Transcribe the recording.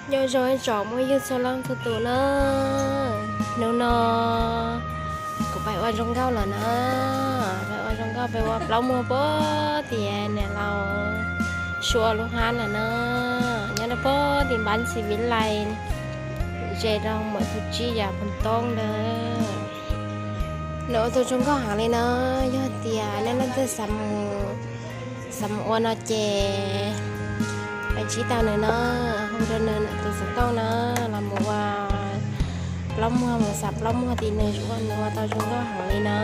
Nyob zoo ib tsoom muaj ywg txhua leej txhua tus na. Hnub no kuv pais ua zoo nkauj lawm na. Pais ua zoo nkauj, pais ua plaub muag puag tim niam laus Suav lub hab lawm na. Nyob rau puag tim npab ntxis Vib Lais, ze rau Muam Tus Tsib yam Phoos Toob ntawd. Nws ua tus zoo nkauj heev li na. Yog tias nej leej twg xav mus, xav mus ua no ces pais ntsib tau nws na. Hu rau nws, nws tus xov tooj na, los mus ua plaub muag, mus xav plaub muag tim nws ua, nws ua tau zoo nkauj heev li na.